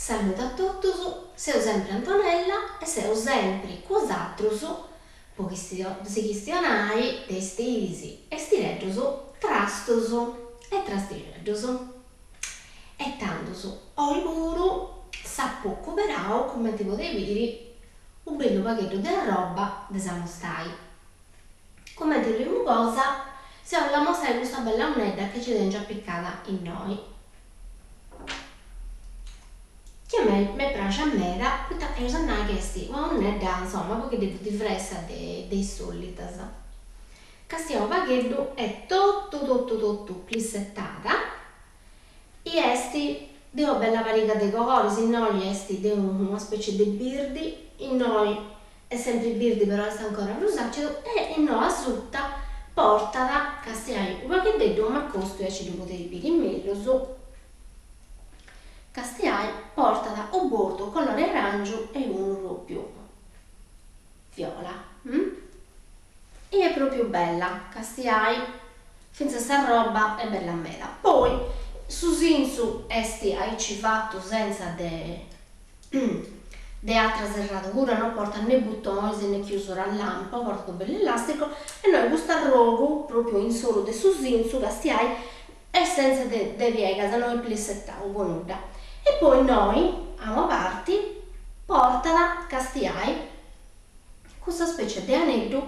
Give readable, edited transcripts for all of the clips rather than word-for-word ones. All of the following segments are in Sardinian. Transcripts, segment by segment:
Saludi a totus, seu sempri Antonella e seu sempri cun 'osatrus po si chistionai de istiris e istireddus, trastus e trastixeddus. E tandus, oi puru s'apu cuberau, cumenti podeis biri, u' bellu pagheddu de arroba de s'amostai. Cumenti primu cosa si 'ollu amostai custa bella 'unnedda chi ci tengiu apicada innoi, chi a mei m'est praxia meda poita eus a nai chi est una 'unnedda insoma u' poghededdu diversa de is solitas. Castiai u' pagheddu est totu totu totu plissetada I est de una bella pariga de coloris, innoi est de una specie de birdi, innoi est sempri birdi però est ancora prus acidu e innoi asuta portat, castiai u' pagheddeddu, m'acostu aici ddu podeis biri mellus, castiai, portat u' bordu colori arangiu e unu propriu viola. I est propriu bella, castiai, fintzas s'arroba est bella meda. Poi su sintzu est aici fatu sentza de de atra serradura, no portat ne butonis ne chiusura a lampo, portat unu bellu elasticu e innoi custu arrogu propriu in s'oru de su sintzu, castiai, est sentza de de piegas, no est plissetau po nudda. E poi innoi a una parti portat, castiai, Custa specie de aneddu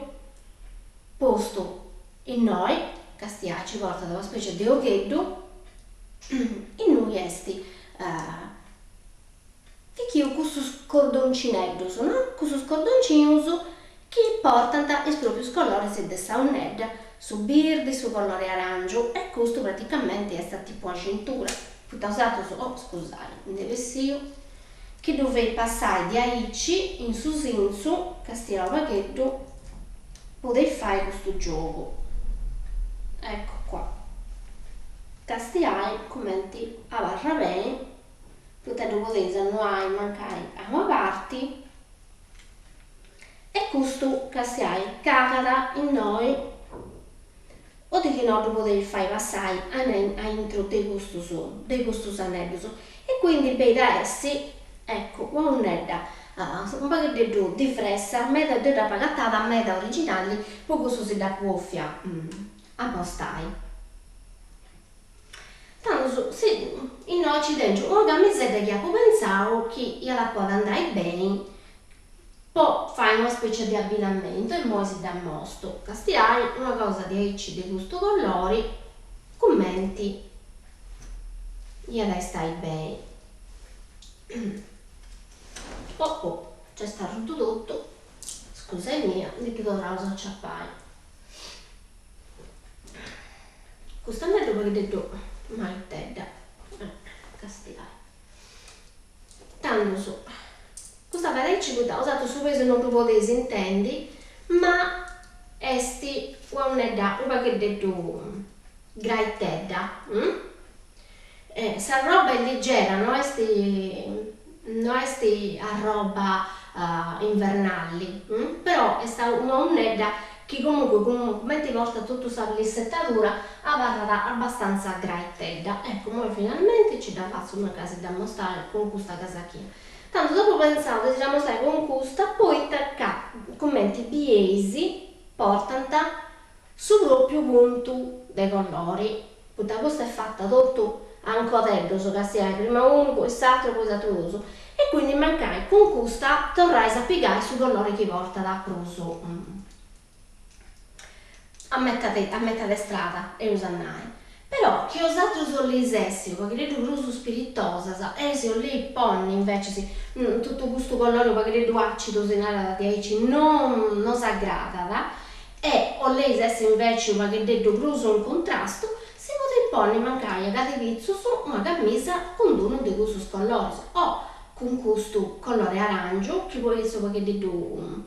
postu innoi, castiai, ci portat una specie de ogheddu innui est fichiu cussus cordongineddus, no, cussus cordonginus chi portant is proprius coloris de sa 'unnedda, su birdi, su colori arangiu e custu praticamenti est a tipu una cintura, poita 'osatrus, oh scusai, nd'est bessiu Chi ddu fait passai diaici in su sintzu, castiai u' pagheddu, podeis fai custu giogu. Ecco qua. Castiai cumenti abarrat beni, poita ddu podeis annoai mancai a una parti e custu, castiai, cagat innoi O dichinò ddu podeis fai passai aintru de custus de custus aneddus e quindi benit a essi, eccu, una 'unnedda u' pagheddeddu divressa meda, deu dd'apu agatada meda originali, po cussu si dd'apu 'òfia amostai. Tandus, si, innoi ci tengiu una camisedda chi apu pentzau chi iat a podi andai beni Po fai una specie de abbinamentu e immoi si dd'ammostu, castiai una cosa diaici de custu colori cumenti iat a istai beni. Oh oh, nc'est arrutu totu, scusaimia, ndi ddu torraus a aciapai. Custa 'unnedda u' pagheddeddu malitedda, castiai. Tandus, custa fait aici poita 'osatrus su pesu no ddu podeis intendi, ma est una 'unnedda u' pagheddeddu graitedda, s'arroba est ligera, no est no est arroba invernali, però est una 'unnedda chi comunque cumenti portat totu sa plissetadura abarrat abbastanza graitedda. Eccu, immoi finalmenti ci dda fatzu mancai a si dda ammostai cun custa casachina. Tandus apu pentzau de si dda ammostai cun custa poita ca, cumenti bieis, portant su propriu puntu de colori, poita custa est fata totu a ancodeddus, castiai, prima unu, poi s'aturu, poi s'aturu duus, e quindi mancai cun custa torrais a pigai su colori chi portat prus a metade a metade strada, eus a nai. Però chi 'osatrus 'olleis essi u' paghededdu prus spiritosas e si 'olleis ponni invecis totu custu colori u' paghededdu acidu, si narat diaici, non no s'agradat e 'olleis essi inveci u' pagheddeddu prus in cuntrastu, si podit ponni mancai a cad'e pitzus una camisa cun d'unu de cussus coloris o cun custu colori arangiu chi poi est u' pagheddeddu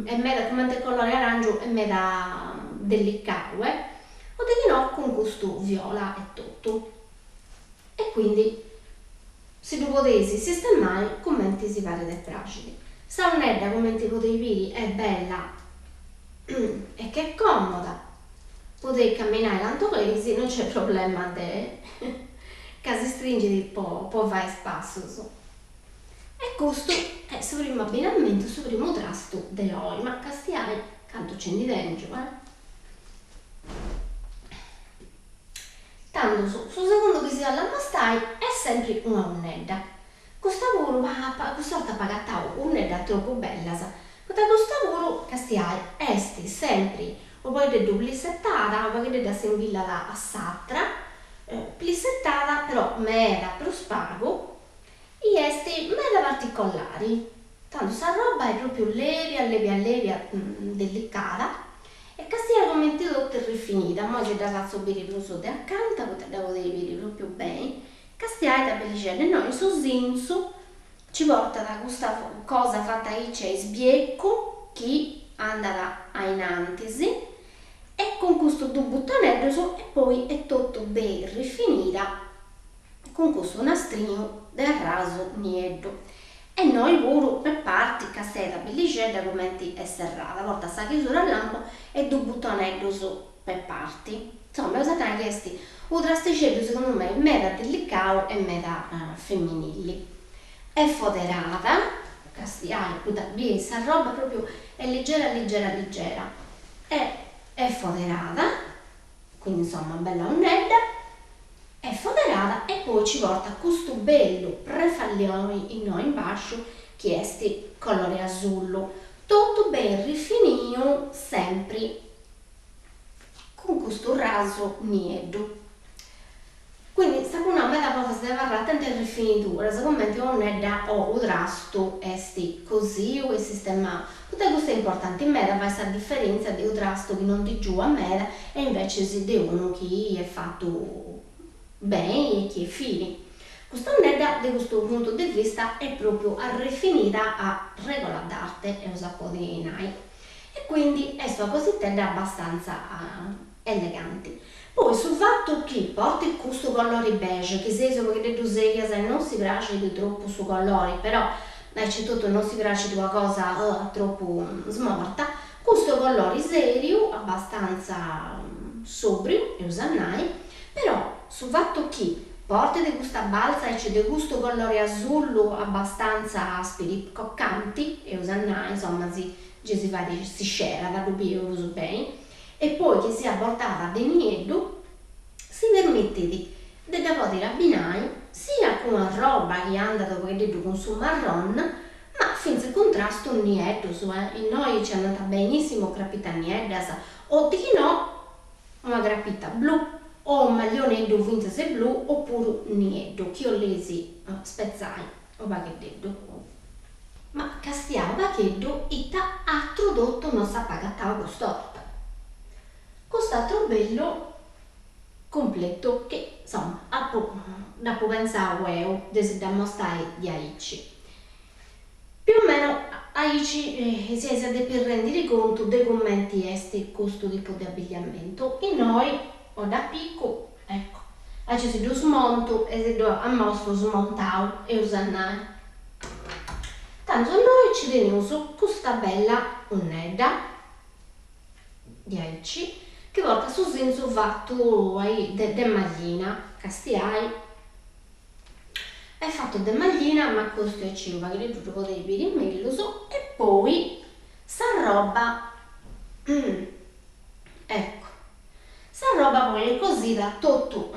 est meda cumenti colori arangiu est meda delicau e o deghinò cun custu viola etotu e quindi si ddu podeis sistemai cumenti si parit e praxit. Sa 'unnedda cumenti podeis biri est bella e ch'est comoda, podeis camminai cantu 'oleis, non nc'est problema de ca si stringit po po fai is passus. E custu est su primu abbinamentu, su primu trastu de oi, ma castiai cantu nci ndi tengiu, eh. Tandus, su segundu chi si 'ollu ammostai est sempri una 'unnedda. Custa puru, ma custa 'orta apu agatau 'unneddas tropu bellas, poita custa puru, castiai, est sempri u' paghededdu plissetada, u' paghededdu assimbillat a s'atra, plissetada però meda prus pagu, i est meda particolari, tandus s'arroba est propriu lebia lebia lebia delicada e castiai cumenti totu est rifinida, imoi si dda fatzu biri prus de acanta poita dda podeis biri propriu beni, castiai ita bellixedda, innoi in su sintzu nci portat custa cosa fata aici a isbiecu chi andat a in antis e cun custus dus butoneddus e poi est totu beni rifinida cun custu nastrinu de arrasu nieddu e innoi puru pe parti castiai ita bellixedda cumenti est serrada, portat sa chiusura a lampu e dus butoneddus pe parti. Insoma, eus a nai chi est unu trastixeddu segundu mei meda delicau e meda feminili. Est foderada, castiai, poita bieis s'arroba propriu est ligera ligera ligera e est foderada Quindi insomma bella 'unnedda est foderada e poi ci portat custu bellu prefallioni innoi in basciu chi est colori asullu, totu beni rifiniu sempri cun custu rasu nieddu. Quindi s'apu nau meda bortas de abarrai atenta a is rifiniduras, cumenti una 'unnedda o unu trastu est cosiu e sistemau, poita custu est importanti meda, fait sa diferentzia de unu trastu chi non ti giuat meda e invecis de unu chi est fatu beni e chi est fini. Custa 'unnedda de custu puntu de vista est propriu arrefinida a regola d'arte, eus a podi nai, e quindi est una cositedda abbastanza eleganti. Poi su fatu chi portit custu colori beige, chi seis u' pagheddeddu serias e non si praxit tropu su colori, però aici etotu non si praxit una cosa tropu smorta, custu colori seriu, abbastanza sobriu, eus a nai, però su fatu chi portit custa balza aici de custu colori asullu abbastanza spiricoccanti, eus a nai, insoma si gei si fait si scerat, ddu bieus beni, e poi chi siat bordada de nieddu, si permitit de dda podiri abbinai siat cun arroba chi andat u' pagheddeddu cun su marron, ma fintzas cun trastus nieddus, innoi nci andant benissimu crapitas nieddas o dichinò una crapita blu o u' maglioneddu fintzas blu opuru nieddu chi 'oleis spetzai u' pagheddeddu. Ma castiau u' pagheddu ita atru totu no s'apu agatau cust'orta. Cust'atru bellu cumpletu chi, insoma, apu dd'apu pentzau eu de si dd'ammostai diaici. Più o meno aici si eis a depi rendiri contu de cumenti est custu tipu de abbigliamentu. Innoi o dd'apicu, ecco, aici si ddu smontu e si ddu ammostu smontau, eus a nai. Tandus innoi ci teneus custa bella 'unnedda, diaici, chi portat su sintzu fatu de maglina, castiai, est fatu de maglina ma custu aici unu paghededdu ddu podeis biri mellus, e poi s'arroba Ecco, s'arroba poi est cosida totu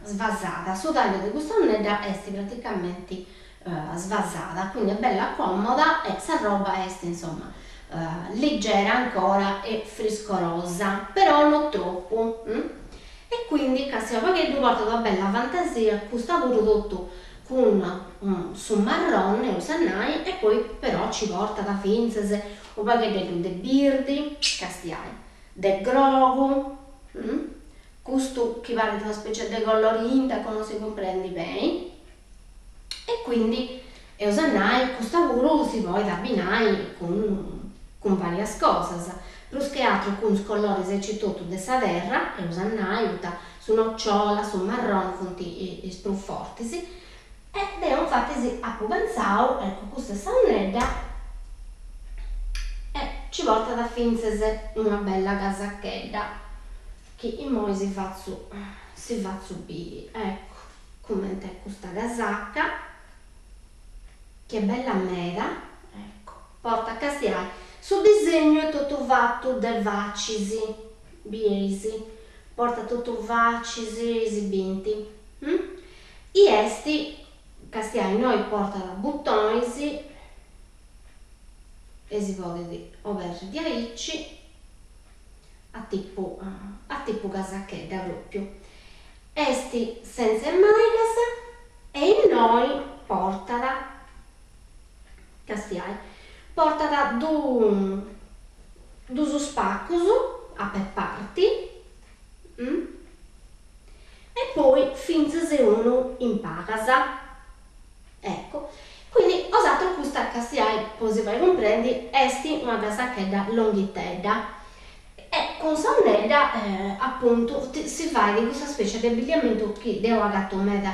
svasada, su tagliu de custa 'unnedda est praticamenti svasada, quindi est bella comoda e s'arroba est insomma ligera ancora e friscorosa, però no tropu, e quindi castia u' pagheddu portat una bella fantasia custa puru totu cun su marron, eus a nai, e poi però ci portat fintzas u' pagheddeddu de birdi, castiai, de grogu, custu chi parit una specie de colori indaco non si cumprendit beni, e quindi eus a nai custa puru si podit abbinai cun cun varias cosas, prus che atru cun is coloris aici totu de sa terra, eus a nai, poita su nociola, su marron funt is prus fortis, E deu infatis apu pentzau, eccu custa est sa 'unnedda, e ci portat fintzas una bella casachedda, chi immoi si fatzu si fatzu biri, eccu cumenti est custa casaca. Chi est bella meda, ecco, portat castiai, su disegnu est totu fatu de facis, bieis, portat totu facis, si bint, i est, castiai, innoi portat butonis e si podit oberri diaici, a tipu a tipu casachedda propriu. Est sentza 'e màigas e innoi portat, castiai, portat dus spacus a pe parti e poi fintzas e unu in palas, ecco. Quindi 'osatrus custa, castiai, po si fai cumprendi, est una casachedda longhitedda E cun sa 'unnedda apuntu si fait custa spècia de abbigliamentu chi deu agatu meda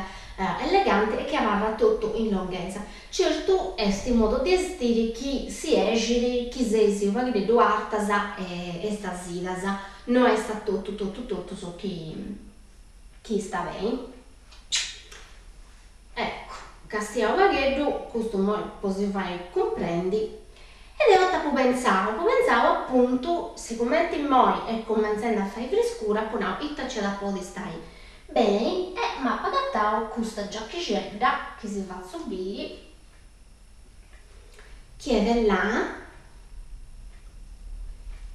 eleganti e chi abarrat totu in longhesa. Certu est unu modu de 'estiri chi si 'exit chi seis u' paghededdu artas e stasidas, no est a totu totu totus chi chi istat beni. Eccu, castiau u' pagheddu, custu immoi po si fai cumprendi, e deu ita apu pentzau, apu pentzau apuntu, sigumenti immoi est cumentzendi a fai friscura, apu nau ita ci at a podi stai beni e m'apu agatau custa giachixedda chi si fatzu biri, chi est de lana,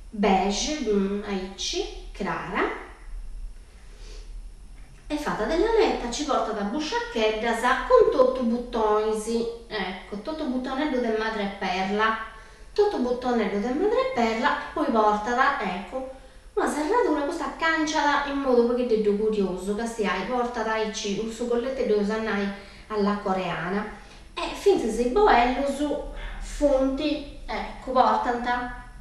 beige, aici, crara, Est fata de laneta, ci portat busciacheddas cun totu butonis, ecco, totu butoneddu de madreperla, totu butoneddu de madreperla e poi portat, ecco, una serradura, custa canciat in modu u' pagheddeddu curiosu, castiai, portat aici su colleteddu eus a nai alla coreana e fintzas is boellus funt, ecco, portant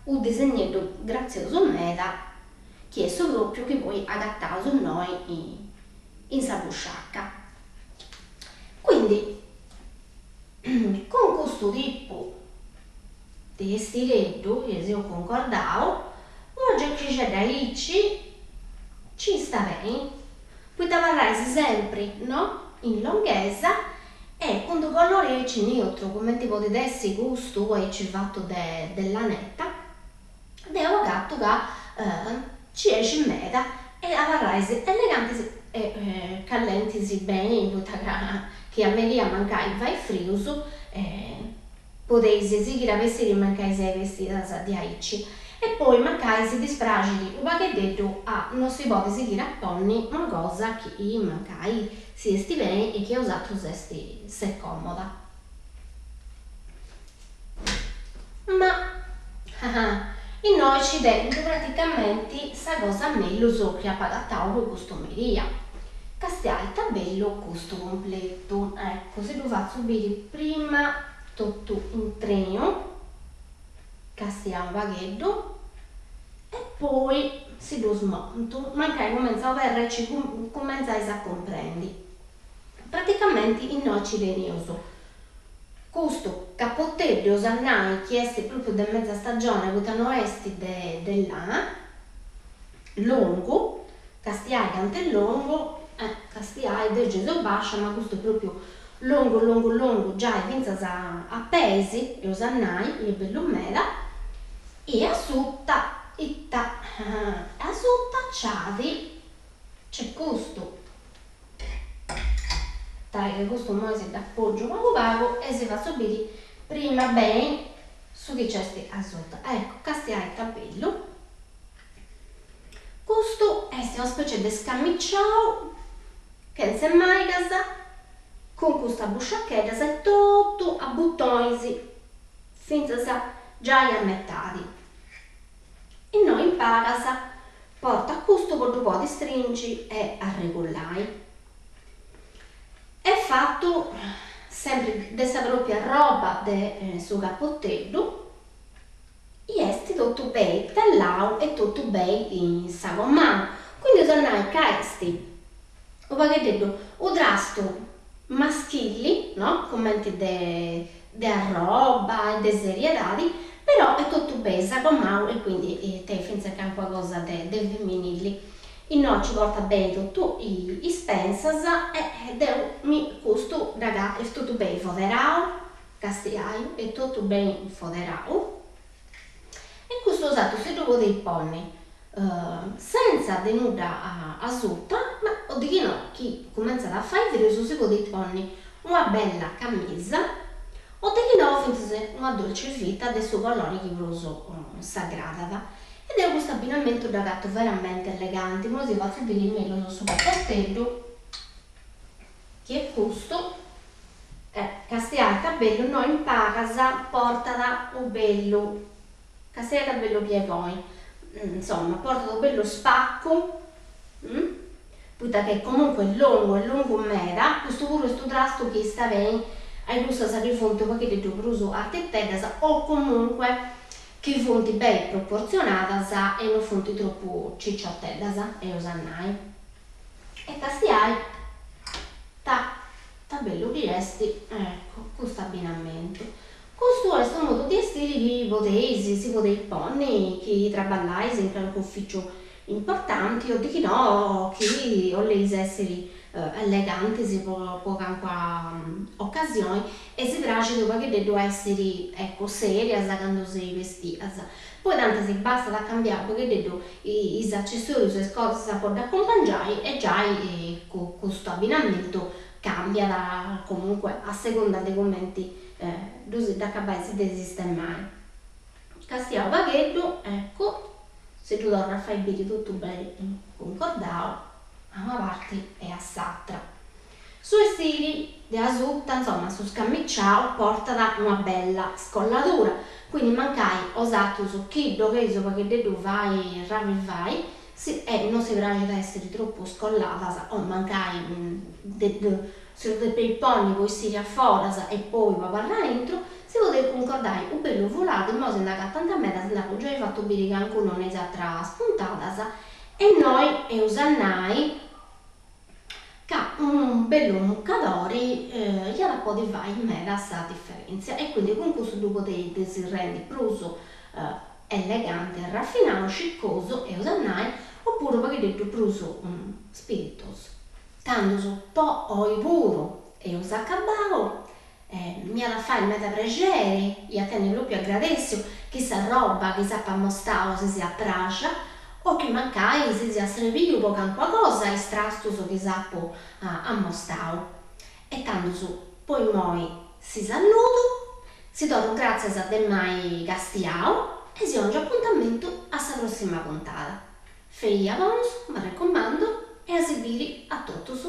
u' disegneddu gratziosu meda chi est su pròpriu chi poi agataus innoi in sa busciaca. Quindi cun custu tipu de 'estireddu chi eus cuncordau, una giachixedda aici ci istat beni, poita abarrais sempri, no, in longhesa e cun d'u colori aici neutru cumenti podit essi custu aici fatu de laneta Deu agatu ca ci 'exit meda e abarrais elegantis e callentis beni poita ca chi a meria mancai fait frius podeis sighiri a bessiri mancai seis bestidas diaici. E poi mancai si dispraxit u' pagheddeddu a no si podi sighiri a ponni una cosa chi mancai si 'estit beni e chi a 'osatrus est est comoda. Ma innoi ci tengu praticamenti sa cosa mellus chi apu agatau po custu meria. Castiai ita bellu custu cumpletu. Eccu, si ddu fatzu biri prima totu intreu, castiai unu pagheddu, e poi si ddu smontu, mancai cumentzu a oberri aici cumentzais a cumprendi. Praticamenti innoi ci teneus Custu capoteddu eus a nai chi est propriu de mezza stagione poita no est de de lana, longu, castiai cant'est longu, eh castiai, deu gei seu bascia ma custu est propriu longu longu longu giai fintzas a peis, eus a nai, est bellu meda, e a suta ita a suta nc'at nc'est custu Dai che custu immoi si dd'apogiu pagu pagu e si fatzu biri prima beni su chi nc'est asuta. Eccu, castiai ita bellu. Custu est una specie de scamiciau chentze maigas cun custas busciacheddas e totu a butonis fintzas giai a metadi. Innoi in palas Portat custu po ddu podi stringi e arregullai. Est fatu sempri de sa propria roba de su capoteddu i est totu bei tellau e totu bei sagomau, quindi eus a nai ca est u' pagheddeddu u' trastu maschilli, no, cumenti de de arroba e de seriedadi, però est totu bei sagomau e quindi tenit fintzas calincuna cosa de de feminili. Innoi ci portat beni totu is pensas e deu mi custu dd'agatu, est totu bei foderau. Castiai, est totu beni foderau e custu 'osatrus si ddu podeis ponni sentza de nudda asuta, ma o dighinò chi cumentzat a fai frius si podit ponni una bella camisa o dighinò fintzas una dolce vita de su colori chi prus s'agradat. E deu custu abbinamentu dd'agatu veramenti eleganti, imoi si fatzu biri mellus su capoteddu chi est custu, e castiai ita bellu, no in pagas portat u' bellu, castiai ita bellu piegoni, insoma portat u' bellu spaccu, poita che comunque est longu, est longu meda, custu puru est u' trastu chi istat beni a cussas chi funt u' paghededdu prus artiteddas o comunque chi funt beni proportzionadas e no funt tropu cicioteddas, eus a nai. E castiai ta ta bellu chi est, ecco, custu abbinamentu. Custu est unu modu de estiri chi podeis, si podeis ponni chi traballais in calincunu uficiu importanti o dighinò chi 'oleis essiri elegantis po po calincuna ocasioni e si praxit u' paghededdu a essiri, ecco, serias candu seis bestias. Poi tantis bastat a cambiai u' paghededdu is accessorius e is cosas po dd'acumpangiai e giai custu abbinamentu cambiat comunque a segunda de cumenti ddus dd'acabais de sistemai. Castiai u' pagheddu, eccu, si ddu torru a fai biri totu beni cuncordau a una parti e a s'atra. Su 'estiri de asuta, insoma, su scamiciau portat una bella scolladura, quindi mancai 'osatrus chi dd'oleis u' pagheddeddu fai ravivai, si e no si praxit a essiri tropu scolladas o mancai de si ddu depeis ponni po essiri a foras e poi po abarrai aintru, si podeis cuncordai u' bellu fulari, immoi si nd'agatant meda, si nd'apu giai fatu biri cancunu in is atras puntadas, e innoi eus a nai ca unu bellu mucadori iat a podi fai meda sa diferentzia e quindi cun cussu ddu podeis rendi prus eleganti e rafinau, scicosu, eus a nai, opuru u' paghededdu prus spiritosu. Tandus po oi puru eus acabau M'iat a fai meda prexeri, ia a tenni propriu agradessiu chi s'arroba chi s'apu amostau si siat praxa o chi mancai si siat srebiu po calincuna cosa is trastus chi s'apu amostau. E tandus po immoi si salludu, si torru gratzias de m'ai castiau e si 'ongiu apuntamentu a sa prossima puntada. Feia bonus, m'arrecumandu, e a si biri a totus.